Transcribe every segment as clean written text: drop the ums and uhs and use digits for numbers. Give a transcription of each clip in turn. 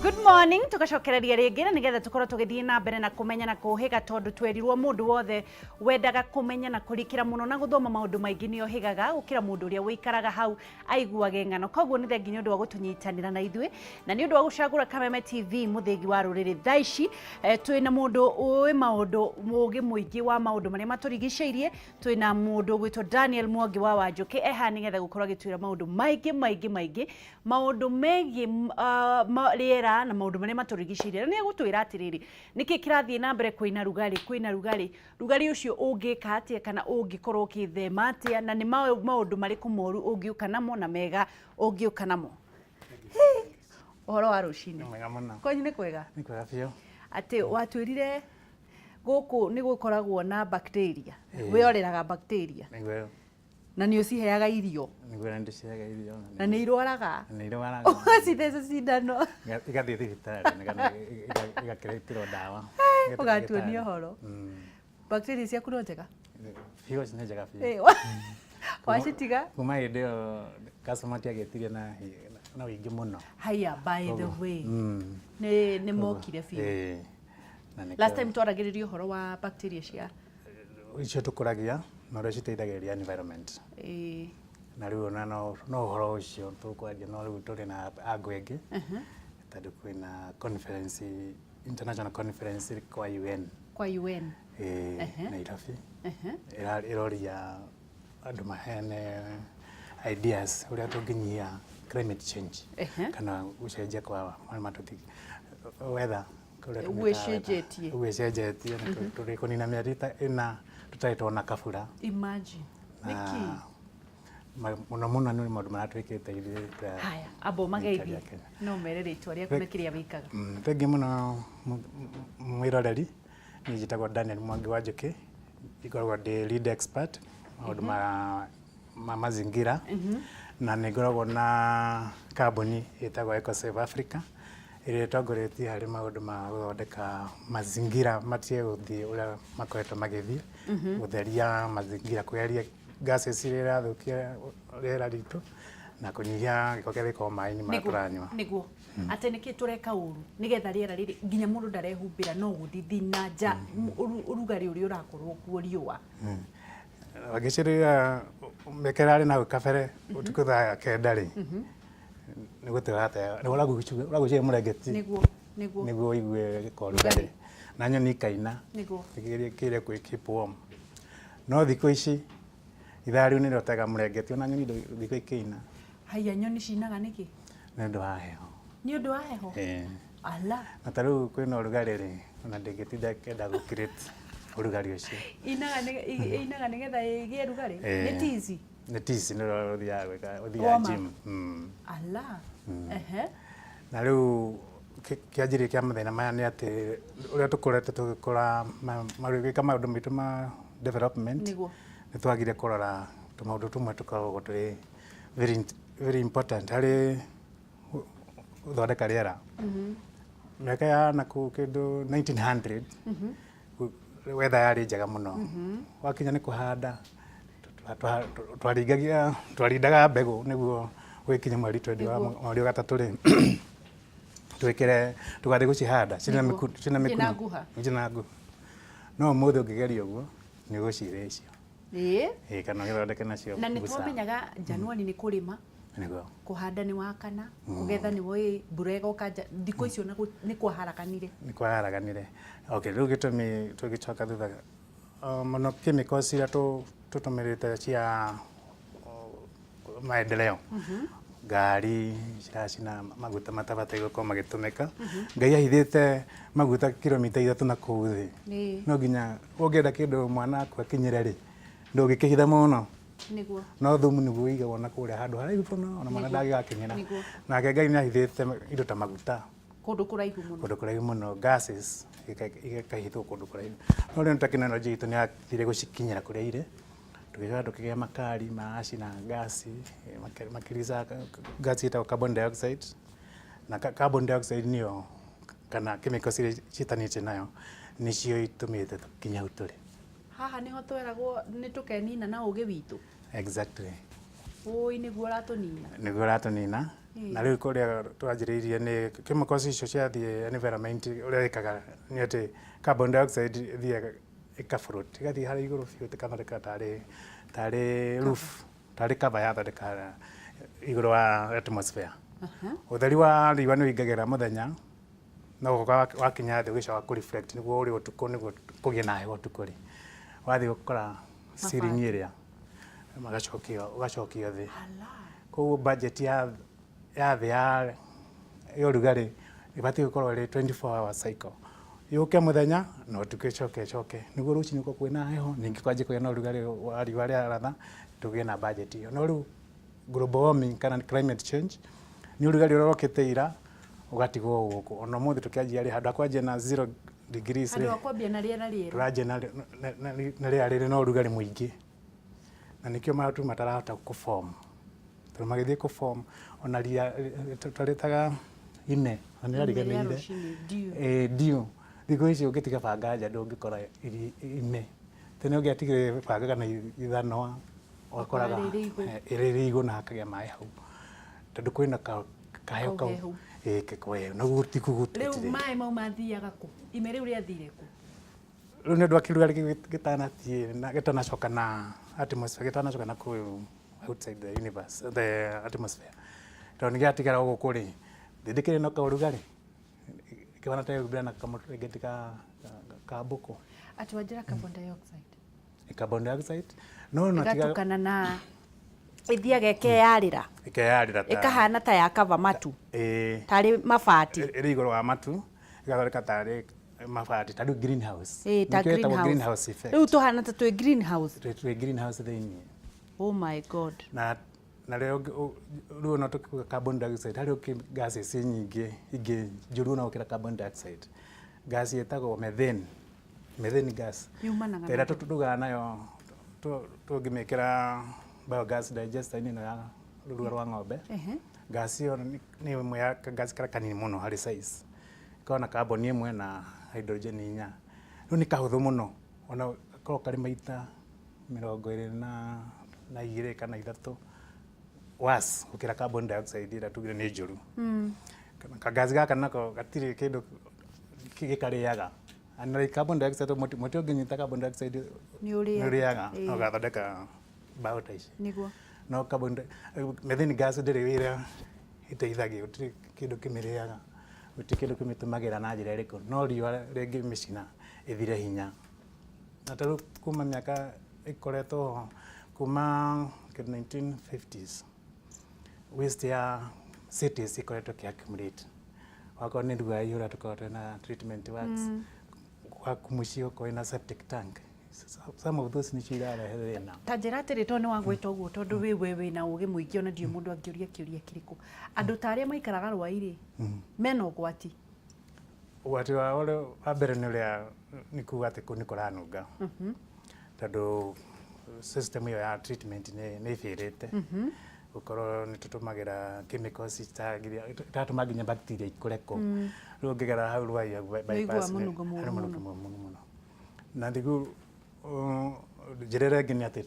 Good morning, tugacokereria rĩngĩ na nĩgetha tũkorwo tũgĩthiĩ na mbere na kũmenya na kũhĩga, tondũ twerirwo mũndũ wothe wendaga kũmenya na kũrikĩra mũno na gũthoma maũndũ maingĩ nĩ ohĩgaga gũkĩra mũndũ ũrĩa ũikaraga hau aiguage ng'ano. Koguo nĩ thengi nĩ ũndũ wa gũtũnyitanĩra na ithuĩ na nĩ ũndũ wa gũcagũra Kameme TV, mũthĩgi wa rũrĩrĩ. Thaa ici twĩna mũndũ ũĩ maũndũ, ũgĩ mũingĩ wa maũndũ marĩa matũrigicĩirie. Twĩna mũndũ ũgwĩtwo Daniel Mwangi wa Wanjũkĩ e haha nĩgetha gũkorwo agĩtwĩra maũndũ maingĩ maingĩ maingĩ, maũndũ megiĩ rĩera na maũndũ marĩa matũrigicĩirie. Na nĩ egũtwĩra atĩrĩrĩ, nĩkĩ kĩrathiĩ na mbere, kwĩna rugarĩ, kwĩna rugarĩ, rugarĩ ũcio ũngĩka atĩa kana ũngĩkorwo ũkĩthema atĩa, na nĩ maũndũ marĩkũ moru ũngĩũka namo na mega ũngĩũka namo. Ũhoro wa rũcinĩ? Mwega mũno. Kwanyu nĩ kwega? Nĩ kwega biũ. Atĩ watwĩrire gũkũ nĩ gũkoragwo na bacteria? Wĩoreraga bacteria? Nĩguo. Na nĩ ũciheaga irio? Nĩguo, na ndĩciheaga irio. Na nĩ irwaraga? Na nĩ irwaraga. Ũgacitheca cindano? Igathiĩ thibitarĩ nĩgetha igakĩrĩtĩrwo ndawa. Ũgatuonia ũhoro. Bacteria ciaku no njega? Biũ, nĩ njega biũ. Wacitiga? Kuma hĩndĩ ĩyo customer matiagĩtirie na ũingĩ mũno. Haya, by the way, nĩ mokire biũ. Na nĩkĩo. Last time twaragĩrĩria ũhoro wa bacteria cia icio tũkũragia na ũrĩa citeithagĩrĩria environment. Na rĩu ona no ũhoro ũcio tũkwaria, no rĩu tũrĩ na angle ĩngĩ, tondũ kwĩna conference, international conference kwa UN. Kwa UN. Ĩĩ, Nairobi. Ĩroria andũ maheane ideas ũrĩa tũngĩnyihia climate change kana gũcenjia kwa marĩa matũthi weather kũrĩa Ũguo tũmĩtaga weather. ĩcenjetie. Ũguo ĩcenjetie na tũrĩ kũnina mĩeri ta 4 tũtarĩ tuona kabura. Imagine. Na Nĩkĩ? Mũno mũno nĩ maũndũ marĩa twĩkĩte ithuĩ ta Haya, amba thirikari ũmageithie. ya Kenya. No mere rĩtwa rĩaku na kĩrĩa wĩkaga. Thengiũ mũno mwĩroreri, niĩ njĩtagwo Daniel Mwangi wa Njũkĩ, ngoragwo ndĩ lead expert maũndũ ma mazingira, na nĩ ngoragwo na kambuni ĩtagwo EcoSave Africa ĩrĩa ĩtongoretie harĩ maũndũ ma gũthondeka mazingira matige gũthiĩ ũrĩa makoretwo magĩthiĩ, gũtheria mazingira, kweheria gases iria irathũkia rĩera ritũ na kũnyihia gĩko kĩrĩa gĩkoragwo maĩ-inĩ marĩa tũranyua. Nĩguo atĩ nĩkĩ tũreka ũru nĩgetha rĩera rĩrĩ, nginya mũndũ ndarehumbĩra no gũthithina nja, ũrugarĩ ũrĩa ũrakorwo kuo, riũa. Wangĩcirĩria mĩaka ĩrarĩ na hau kabere, ũtukũ thaa 9 rĩ, nĩ gũte nĩ ũragucia mũrengeti nĩguo nĩguo nĩguo ũigue gĩko rugarĩ na nyoni ikaina kĩrĩa kwĩ keep warm. No thikũ ici ithaa rĩu nĩrĩo ũtega mũrengeti, ona nyoni ndũngĩigua ikĩina. Haiya, nyoni cinaga nĩkĩ? Nĩ ũndũ wa heho. Nĩ ũndũ wa heho? Ĩĩ. Ala. Na ta rĩu kwĩna ũrugarĩ rĩ, ona ndĩngĩtinda ĩkĩenda gũ create ũrugarĩ ũcio. Inaga nĩgetha ĩgĩe rugarĩ? Ĩĩ. Nĩ tizi? Nĩ tizi, nĩ ũrĩa ũthiaga gwĩka, ũthiaga Warm up. gym. Ala, ehe. Na rĩu kĩanjĩrĩria kĩa mathĩna maya nĩ atĩ ũrĩa tũkoretwo tũgĩkũra, magĩka maũndũ maitũ ma development, nĩ twagire kũrora tũmaũndũ tũmwe tũkoragwo tũrĩ very, very important harĩ gũthondeka rĩera. Mĩaka ya nakũu kĩndũ 1900, weather yarĩ njega mũno. Wakinya nĩ kũhanda, twaringagia, twarindaga mbegũ nĩguo gũgĩkinya mweri 20 wa mweri wa gatatũ rĩ, twĩkĩre tũgathiĩ gũcihanda ciĩna ciĩna Ciĩna mĩkunyo. nguha. Ciĩna nguha. No ũmũthĩ ũngĩgeria ũguo nĩ ũgũcirĩa icio. Ĩĩ. Ĩĩ, kana ũgĩthondeke nacio Na nĩ busa. twamenyaga Januari nĩ kũrĩma, kũhanda nĩ wa kana, kũgetha nĩ wĩ mbura ĩgoka thikũ icio nĩ kwaharaganire. Nĩ kwaharaganire. Okay, rĩu gĩtũmi tũgĩcoka thutha mũno, chemicals iria tũtũmĩrĩte cia maendeleo, ngari ciracina maguta matabataire gũkorwo magĩtũmĩka. Ngai ahithĩte maguta kilomita 3 na kũu thĩ. No nginya ũngĩenda kĩndũ mwana aku akinyĩre rĩ, ndũngĩkĩhitha mũno. No thumu nĩguo ũigagwo na kũrĩa handũ haraihu mũno, ona mwana ndangĩgakinyĩra. Nake Ngai nĩ ahithĩte indo ta maguta kũndũ kũraihu mũno. Kũndũ kũraihu mũno, gases ikahithwo kũndũ kũraihu. No rĩu tekinoronjĩ itũ nĩ yathire gũcikinyĩra kũrĩa irĩ, tũgĩcoka tũkĩgĩa makari maracina gasi, makĩrelease gas ĩtagwo carbon dioxide, na carbon dioxide nĩyo kana chemicals iria ciĩtanĩtio nayo nĩcio itũmĩte tũkinye hau tũrĩ. Haha nĩho tweragwo nĩ tũkenina na ũgĩ witũ. Exactly. Ũĩ nĩguo ũratũnina. Nĩguo ũratũnina. Na rĩu kũrĩa twanjĩrĩirie nĩ chemicals icio ciathiĩ environment, ũrĩa ĩkaga nĩ atĩ carbon dioxide ĩthiaga ĩka float, ĩgathiĩ harĩa igũrũ biũ, ĩgathondeka tarĩ roof, tarĩ cover yathondeka igũrũ wa atmosphere. Ũtheri wa riũa nĩ ũingagĩra mũthenya, no ũgoka wakinya thĩ ũgĩcoka kũ reflect nĩguo ũrĩ ũtukũ, nĩguo kũgĩe na heho ũtukũ rĩ, wathiĩ gũkora ceiling ĩrĩa magacokio, ũgacokio thĩ. Koguo budget ya thĩ ya ũrugarĩ ĩbatiĩ gũkorwo ĩrĩ 24 hour cycle, yũke mũthenya na ũtukũ ĩcoke ĩcoke, nĩguo rũcinĩ gũkorwo kwĩna heho, ningĩ kwanjie kũgĩa na ũrugarĩ wa riũa rĩaratha, tũgĩe na budget ĩyo. No rĩu global warming kana climate change nĩ ũrugarĩ ũrĩa ũrokĩte ira ũgatigwo gũkũ. Ona ũmũthĩ tũkĩanjia rĩ, handũ ha kwanjia na 0 degrees handũ rĩ, ha kwambia na rĩera rĩerũ, tũranjia na rĩera rĩrĩ na ũrugarĩ mũingĩ, na nĩkĩo matu matarahota kũ-form, tondũ magĩthiĩ kũ-form ona ria twarĩtaga ime na nĩ Ime rĩa rariganĩire. Rũcinĩ, dew. Ĩĩ, dew. Thikũ ici ũngĩtiga banga nja ndũngĩkora ime. Tene ũngĩatigire banga kana ithanwa wakoraga rĩrĩ igũ. Rĩrĩ igũ na hakagĩa maĩ hau, tondũ kwĩna kaheho kau. Kaũhehu. Ĩĩ, kahehu na gũtiku. Rĩu Gũtirĩ. Maĩ mau mathiaga kũ? Ime rĩu rĩathire kũ? Rĩu nĩ ũndũ wa kĩrugarĩ kĩu gĩtanathiĩ na gĩtanacoka na atmosphere, gĩtanacoka na kũu outside the universe, the atmosphere, tondũ nĩ gĩatigara gũkũ rĩ, thĩ ndĩkĩrĩ na kaũrugarĩ, kĩhana ta ĩhumbĩra na kamũrengeti ka mbũkũ. Atĩ wanjĩra carbon dioxide. Carbon dioxide no tiga. Ĩgatukana na ĩthiaga ĩkeyarĩra. Ĩkeyarĩra ta ĩkahana ta ya cover matu. Ĩĩ. Tarĩ mabati. Ĩrĩ igũrũ wa matu, ĩgathondeka tarĩ mabati, ta rĩu greenhouse. Ĩĩ, ta Nĩkĩo ĩtagwo greenhouse. Greenhouse effect. Rĩu tũhana ta twĩ greenhouse. Twĩ greenhouse thĩinĩ. Oh my God. Na rĩo rĩu ona tũkiuga carbon dioxide, harĩ ũkĩ gases nyingĩ ingĩ njũru ona gũkĩra carbon dioxide, gas ĩtagwo methane, methane gas. Yumanaga ta ĩrĩa tũrugaga nayo, tũngĩmĩkĩra biogas digester-inĩ ĩno ya rũrua rwa ng'ombe. Gas ĩyo nĩ ĩmwe ya gas karĩa kanini mũno harĩ size, ĩkoragwo na carbon ĩmwe na hydrogen inya. Rĩu nĩ kahũthũ mũno, ona gakoragwo karĩ maita 22 kana 3 worse gũkĩra carbon dioxide ĩrĩa tugire nĩ njũru. Kagaci gaka nako gatirĩ kĩndũ gĩkarĩaga. Unlike carbon dioxide, mũtĩ ũngĩnyita carbon dioxide nĩ ũrĩaga. Nĩ ũrĩaga na ũgathondeka mbaũ ta ici. No methane gas ndĩrĩ wĩra ĩteithagia, gũtirĩ kĩndũ kĩmĩrĩaga, gũtirĩ kĩndũ kĩmĩtũmagĩra na njĩra ĩrĩkũ, no riũa rĩngĩmĩcina ĩthire hinya. Na ta rĩu kuma mĩaka ĩkoretwo ho kuma 1950s, waste ya cities ĩkoretwo ĩkĩ accumulate. Wakorwo nĩ Ruai ũrĩa tũkoragwo twĩna treatment works, gwaku mũciĩ ũkorwo wĩna septic tank, some of those nĩcio irarehe thĩna. Ta njĩra atĩrĩ, tondũ nĩ wagwĩta ũguo, tondũ wĩ we wĩna ũgĩ mũingĩ, ona ndiũĩ mũndũ angĩũria kĩũria kĩrĩkũ, andũ ta arĩa maikaraga Rwai rĩ, mena ũgwati? Ũgwati wa ũrĩa wa mbere nĩ ũrĩa nĩ kuga atĩ kũu nĩ kũranunga, tondũ system ĩyo ya treatment nĩ ĩbĩrĩte gũkorwo nĩ tũtũmagĩra chemicals itatũma nginya bacteria ikũre kũu. Rĩu ũngĩgera hau Rwai bypass Nĩũiguaga mũnungo mũru harĩ mũno. Mũnungo mũru mũno. Na thikũ njĩra ĩrĩa ĩngĩ nĩ atĩ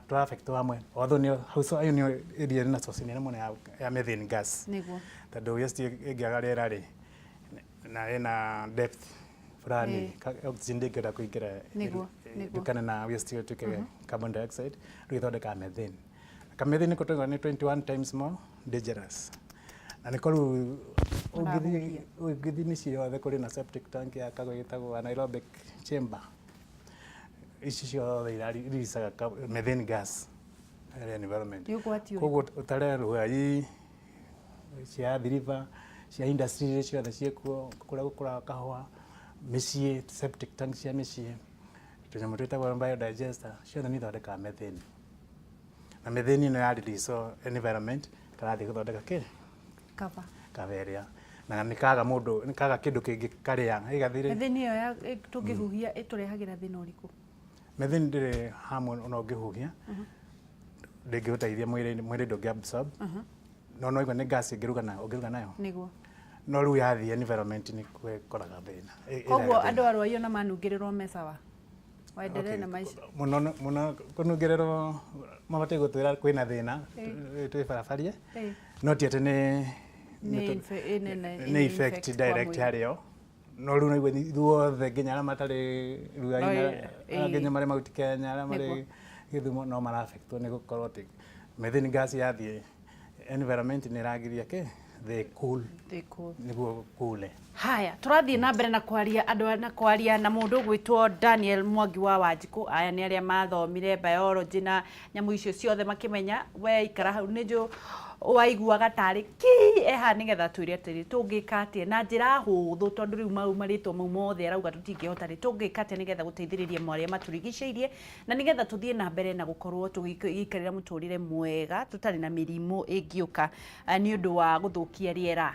tũra affect hamwe, although nĩyo hau ĩyo nĩyo area ĩna source nene mũno ya methane gas, tondũ waste ĩngĩaga rĩera rĩ, na ĩna depth fulani, oxygen ndĩngĩhota kũingĩra ĩtukane na waste ĩyo ĩtuĩke carbon dioxide, rĩu ĩthondekaga methane. Ka methane nĩko tũrauga nĩ 21 times more dangerous, na nĩko rĩu ũngĩthiĩ mĩciĩ yothe kũrĩ na septic tank yakagwo ĩtagwo anaerobic chamber. Ici ciothe iriricaga methane gas harĩ environment. Nĩ ũgwati ũrĩkũ? Koguo ũtare Ruai, cia Athi River, cia industry iria ciothe ciĩkuo, kũrĩa gũkũraga kahũa, mĩciĩ, septic tank cia mĩciĩ, tũnyamũ twĩtagwo biodigester, ciothe nĩ ithondekaga methane, na methane ĩno ya release environment karathiĩ gũthondeka kĩ? Cover. Cover ĩrĩa, na nĩ kaga mũndũ, nĩ kaga kĩndũ kĩngĩ karĩa ĩgathire. Methane ĩyo ya tũngĩhuhia ĩtũrehagĩra thĩna ũrĩkũ? Methane ndĩrĩ hamwe, ona ũngĩhuhia ndĩngĩgũteithia mwĩrĩ, mwĩrĩ ndũngĩ absorb, no igua nĩ gas ĩngĩruga nayo, ũngĩruga nayo. No rĩu yathiĩ environment nĩ ĩkoraga thĩna. Koguo ĩrehaga andũ thĩna. A Rwai ona manungĩrĩrwo me sawa, waendelee na maica. Mũno mũno kũnungĩrĩrwo mabatiĩ gũtwĩra kwĩna thĩna, twĩ barabarie. No ti atĩ nĩ Nĩ nĩ effect effect kwa direct mwĩrĩ. harĩ o, no rĩu naigua ithuothe, nginya arĩa matarĩ Ruai, nginya marĩ Mount Kenya, arĩa marĩ Gĩthumo, no mara-affectwo nĩ gũkorwo atĩ methane gas yathiĩ environment nĩ ĩragiria kĩ the cool. They cool. Nĩguo kule. Haya, tũrathiĩ na mbere na kwaria andũ na kwaria na mũndũ ũgwĩtwo Daniel Mwangi wa Wanjikũ. Aya nĩ arĩa mathomire biology na nyamũ icio ciothe makĩmenya. We ikara hau, nĩ njũ waiguaga tarĩ ki eha, nĩgetha twĩre atĩrĩ, tũngĩka atĩa na njĩra hũthũ, tondũ rĩu mau marĩtwa mau mothe arauga tũtingĩhota rĩ, tũngĩka atĩa nĩgetha gũteithĩrĩria marĩa matũrigicĩirie na nĩgetha tũthiĩ na mbere na gũkorwo tũgĩikarĩra mũtũrĩre mwega tũtarĩ na mĩrimũ ĩngĩũka nĩ ũndũ wa gũthũkia rĩera?